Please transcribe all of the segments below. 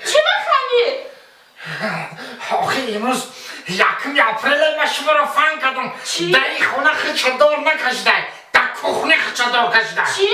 Чӣ механдӣ? Охи, имрӯз 1 апреле, ма шуморо фан кардам. Чӣ? Дар ин хона хичадор накашидай, дар кухня хичадор кашидай. Чӣ?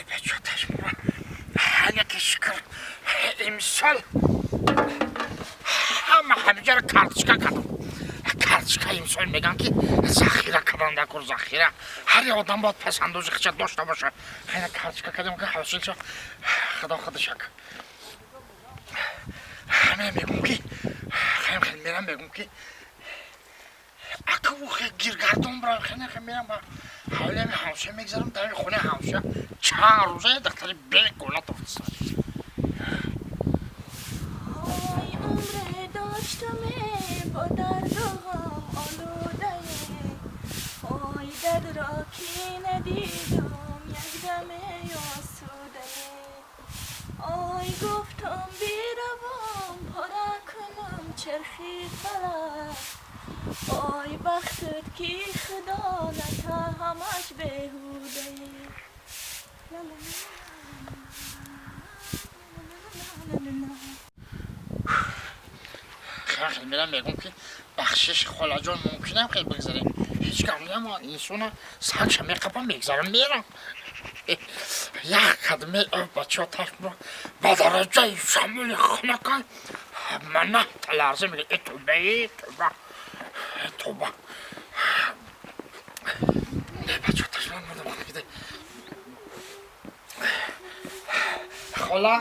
Бечоташмура, ҳаляки шукр, имсол ҳама ҳамиҷаро карточка кардам. Карточка имсол мегӯям, ки захира кардан дар кор, захира. Ҳар як одам бояд пасандози хича дошта боша. Ҳайна карточка кардем, ки ҳосилшо худо худашак. Ҳаме мегӯм, ки хем хел мерам, мегӯм, ки аку гиргардон бирам. Хене хе мерам, ба ҳавлиами ҳамсоя мегзарам. Дар хонаи ҳамсоя чанд рӯза духтари бегона тофтиста. Ой, умре доштаме бо дарду ғам олудае, ой, дардро ки надидам як даме осудае. Ой, гуфтам, биравам, пора кунам чархи фалак. Ой, бахтат ки худо ната, ҳамаш беҳудае. Ла-ла-ла-ла-ла-ла-ла. Хел хел мерам, мегӯм, ки бахшиш, холаҷон, мумкинам хел бигзарем? Ҳеҷ гап нема, инсона сагша меқапам, мегзарам, мерам. Як кадме бачаҳо ташмо ба дараҷаи шамоли хунакай мана таларза мега. Э, тоба, э, тоба, э, тоба! Э, бачаҳо ташма мурдам. Хола,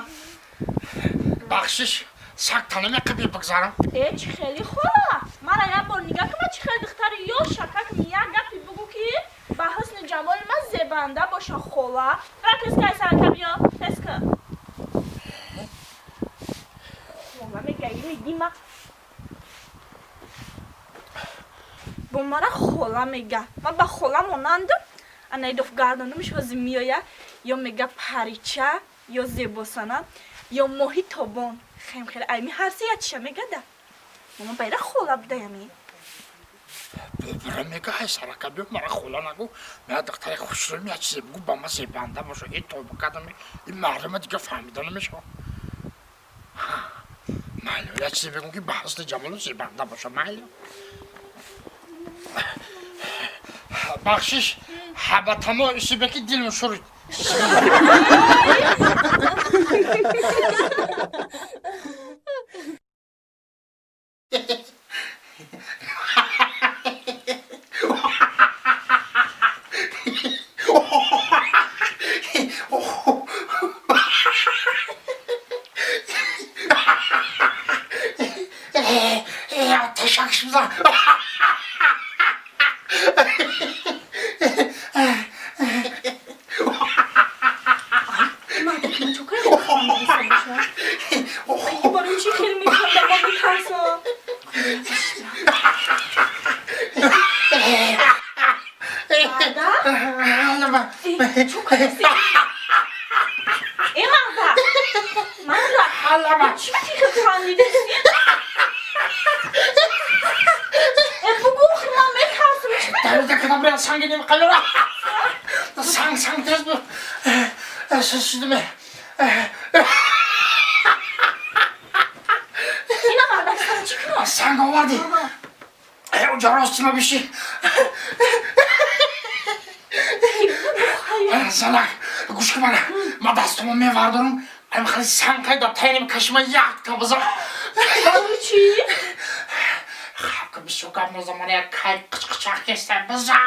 бахшиш, саг тана меқапи, бигзарам? Э, чӣ хели хола? Мара як бор нигаҳ кун, ман чӣ хели духтари ёш шакак. Як гапи бугӯ, ки ба ҳусни ҷамоли ман зебанда боша. Хола, ра, тескай сарака биё, теска. Хола мега, дима бо мара хола мега, ман ба хола монандам. Анаидоф гардонумш ҳози меоя, ё мега парича, ё зебосанам, ё моҳи тобон. Хем хеле айми ҳарсе ячиша мегада. Мама байра хола будаями. Бобура мега, ҳай, сарака биё, мара хола нагӯ. Мея духтари хушрӯй, я чизе бугӯ, ба ма зебанда боша. Э, тоба кардам, ин мардума дига фаҳмида намешавад. Майли, я чизе мегӯм, ки ба ҳусни ҷамолу зебанда боша. Майли, бахшиш, ҳабатамо исибе, ки дилм шурид. Ташак шуда. Мардакма чо кардем, хандиса боша? Барои чӣ хеле механдам, ман метарсам. Марда, чо кардеси? Э, марда, марда, чӣ хел хандидаси? Э, бугӯ, ман метарсам, чӣ? Даруза кадам бира, санги немиқалёра. Санг, санг, тез бу. Шидиме. Ина мардак, сара чӣ кунам? Санг оварди. Уҷа ростима биши. Занак, гӯш ки мана. Ма дастумо мевардорам. Ам хали санг кай да тайним кашима, як та бизан. Барои чӣ? Хаб, бисёр гап назан, як кай қичқичақ кеста, бизан.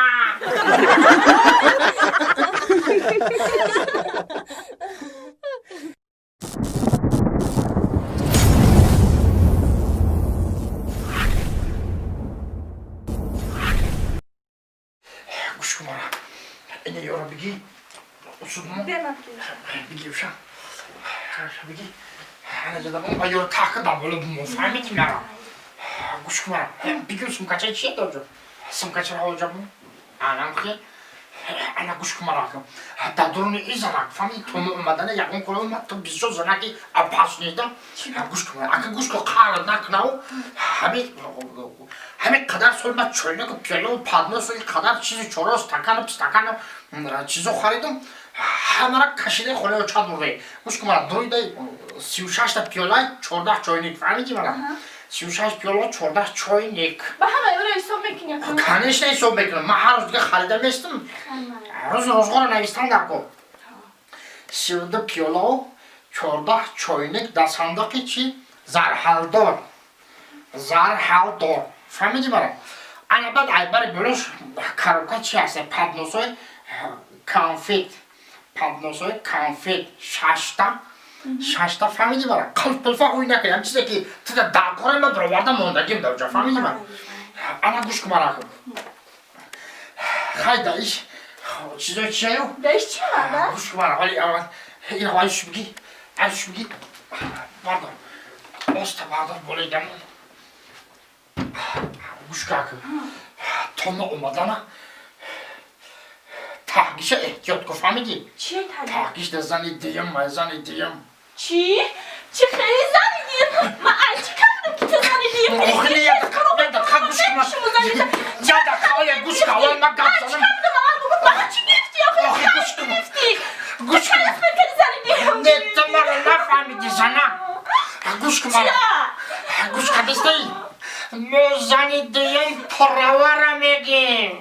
Гӯш кун мана. Ина ёро бигӣ. Усудмо. Беман. Бигӣ уша. Биги, ана ҷада ба ёро таҳ кардам, боло бумо, фаҳмидӣ мара? Гӯш кун мара, бигӯ, сумкача чие доҷо? Сумкачаро ҳоҷа бу анам хе. Ана, гӯш кун мара, дар дуруни и занак, фаҳмидӣ, то мо омадана ягон кора омад, то бисёр занаки опасный да. Гӯш кун мара, ака, гӯш кун, қаҳр накунав. Ҳамин қадар сол ман чойнаку, пиёлаву подносу, ин қадар чизи чоро, стакану пистакану чизо харидам, ҳамара кашида хонаи очат бурдаи. Гӯш кун мара, дуруида 36-та пиёла, 14 чойник, фаҳмидӣ мара? 36 пиёла, 14 чойник. Ба ҳама ёро ҳисоб мекунӣ? Конечно, ҳисоб мекунам. Ман ҳар рӯз дига харида местам, рӯзи рӯзғоро навистан дар кор. 32 пиёлаву 14 чойник дар сандуқи чи зарҳалдор, зарҳалдор, фаҳмидӣ мара? Ана, баъд айбари болош коробка чи ҳаст? Подносои конфет, подносои конфет шашта, шашта, фаҳмидӣ мара? Қулф пулфа ҳуй накунӣ, ҳам чизе ки тида даркора, ма бироварда мондагим дар ҷо, фаҳмидӣ мара? Ана, гӯш кун мара, хай, да иш чизои чияю. Да иш чи мада? Гӯш кун мара, ҳоли аввал ин ҳоли биги, айш биги, бардор, оста бардор, болои дамон. Гӯш как, то ма омадана таҳгиша эҳтиёт кун, фаҳмидӣ? Чи таҳги? Таҳгиш да зани диюм, май зани диюм. Чӣ? Чӣ хеле зани диюм? Ман ай чӣ кардам, ки ту зани диюм? Охири як дақиқа гӯш кун, як дақиқа, оя, гӯш кун, аввал ман гап занам. Чӣ гирифтӣ охи? Охи, гӯш кун. Гирифтӣ? Гӯш кун. Зани диюм. Не, ту маро нафаҳмидӣ, зана, гӯш кун мара, гӯш кардистаи? Мо зани дуюм правара мегем.